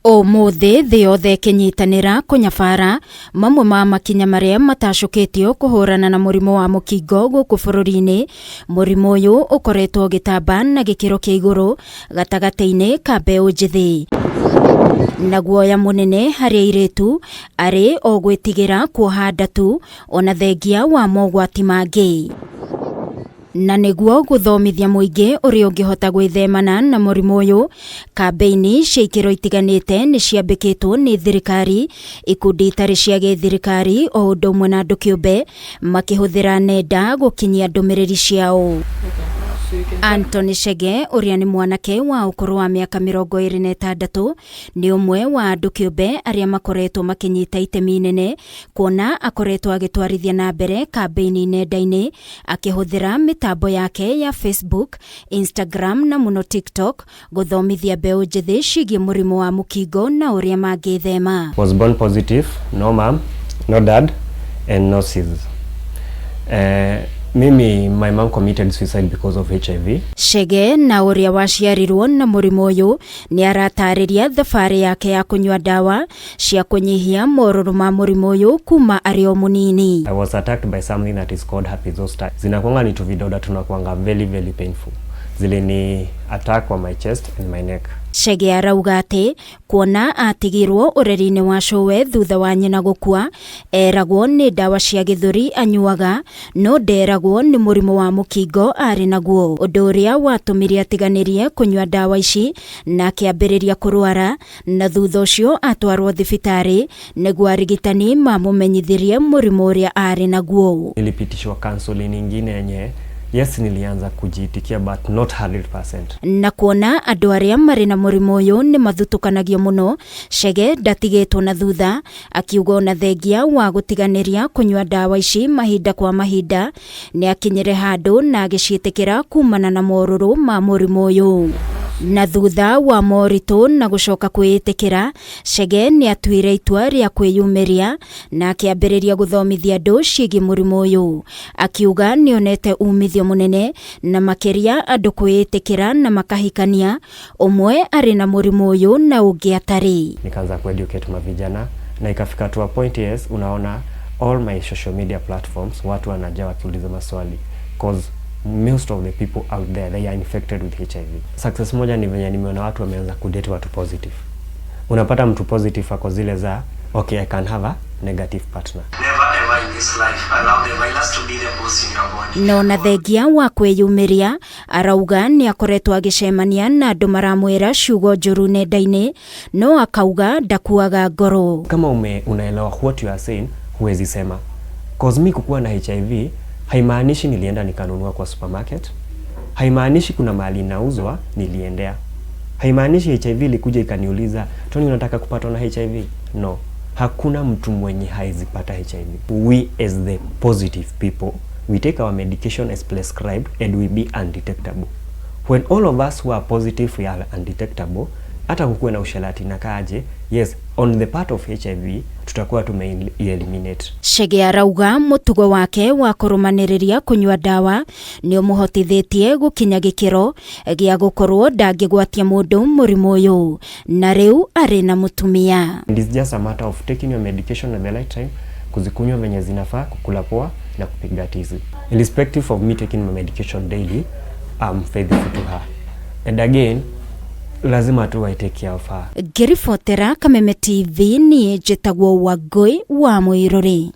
Ũmũthĩ thĩ yothe ĩkĩnyitanĩra kũnyabara mamwe ma makinya marĩa matacũkĩtio kũhũrana na mũrimũ wa mũkingo gũkũ bũrũri-inĩ. Mũrimũ ũyũ ũkoretwo ũgĩtamba na gĩkĩro kĩa igũrũ gatagatĩ-inĩ ka mbeũ njĩthĩ, na guoya mũnene harĩ airĩtu arĩ o gwĩtigĩra kuoha nda tu ona thengia wa mogwati mangĩ. Na nĩguo gũthomithia mũingĩ ũrĩa ũngĩhota gwĩthemana na mũrimũ ũyũ, kambĩini cia ikĩro itiganĩte nĩ ciambĩkĩtwo nĩ thirikari, ikundi itarĩ cia gĩthirikari o ũndũ ũmwe na andũ kĩũmbe makĩhũthĩra nenda gũkinyia ndũmĩrĩri ciao. Anthony Chege ũrĩa nĩ mwanake wa ũkũrũ wa mĩaka 26 nĩ ũmwe wa andũ kĩũmbe arĩa makoretwo makĩnyita itemi inene kuona akoretwo agĩtwarithia na mbere kambĩini nenda-inĩ akĩhũthĩra mĩtambo yake ya Facebook, Instagram na mũno TikTok gũthomithia mbeũ njĩthĩ ciĩgiĩ mũrimũ wa mũkingo na ũrĩa mangĩthema. Was born positive, no mom, no dad, and no sis. Mimi, my mom committed suicide because of HIV. Chege na ũrĩa waciarirwo na mũrimũ ũyũ nĩ aratarĩria thabarĩ yake ya kũnyua ndawa cia kũnyihia morũrũ ma mũrimũ ũyũ kuma arĩ o mũnini. I was attacked by something that is called herpes zoster. Zinakuanga ni tuvidoda tunakuanga very very painful. Zilini attack on my chest and my neck. Chege arauga atĩ kuona atigirwo ũreri-inĩ wa cũwe thutha wa nyina gũkua, eragwo nĩ ndawa cia gĩthũri anyuaga no nderagwo nĩ mũrimũ wa mũkingo arĩ naguo, ũndũ ũrĩa watũmire atiganĩrie kũnyua ndawa ici na akĩambĩrĩria kũrwara, na thutha ũcio atwarwo thibitarĩ nĩguo arigitani mamũmenyithirie mũrimũ ũrĩa arĩ naguo. Nilipitishwa counseling ingine yenye yes, nilianza kujiitikia, but not 100%. Na kuona andũ arĩa marĩ na mũrimũ ũyũ nĩ mathutũkanagio mũno, Chege ndatigĩtwo na thutha, akiuga ona thengia wa gũtiganĩria kũnyua ndawa ici mahinda kwa mahinda nĩ akinyire handũ na agĩciĩtĩkĩra kumana na morũrũ ma mũrimũ ũyũ. Na thutha wa moritũ na gũcoka kwĩĩtĩkĩra, Chege nĩ atuire itua rĩa kwĩyumĩria na akĩambĩrĩria gũthomithia andũ ciĩgiĩ mũrimũ ũyũ, akiuga nĩonete umithio mũnene na makĩria andũ kwĩĩtĩkĩra na makahikania ũmwe arĩ na mũrimũ ũyũ na ũngĩ atarĩ. Nikaanza kueducate mavijana na ikafika to a point, yes, unaona all my social media platforms watu wanajaa wakiuliza maswali, 'cause most of the people out there, they are infected with HIV. Success moja ni venye nimeona watu wameanza kudate watu positive. Unapata mtu positive ako zile za, "Okay, I can have a negative partner." Never ever in this life allow the virus to be the boss in your body. No na thengia wa kwĩyumĩria, arauga nĩ akoretwo agĩcemania na andũ maramwĩra ciugo njũru nenda-inĩ, no akauga ndakuaga ngoro. Kama unaelewa what you are saying, huwezi sema. 'Cause mi kukuwa na HIV haimaanishi nilienda nikanunua kwa supermarket, haimaanishi kuna mahali inauzwa niliendea, haimaanishi HIV ilikuja ikaniuliza, "Tony, unataka kupatwa na HIV?" No, hakuna mtu mwenye haezi pata HIV. We as the positive people, we take our medication as prescribed and we be undetectable. When all of us who are positive, we are undetectable, hata kukuwe na usherati na kaje, yes, on the part of HIV tutakuwa tume eliminate. Chege arauga mũtugo wake wa kũrũmanĩrĩria kũnyua ndawa nĩ ũmũhotithĩtie gũkinya gĩkĩro gĩa gũkorwo ndangĩgwatia mũndũ mũrimũ ũyũ, na rĩu arĩ na mũtumia. And it's just a matter of taking your medication at the right time, kuzikunywa venye zinafaa, kukula poa na kupiga tizi. Irrespective of me taking my medication daily, I'm faithful to her. And again, lazima tu I take care of her. Ngĩribotera Kameme TV, niĩ njĩtagwo Wangũi wa Mũirũrĩ.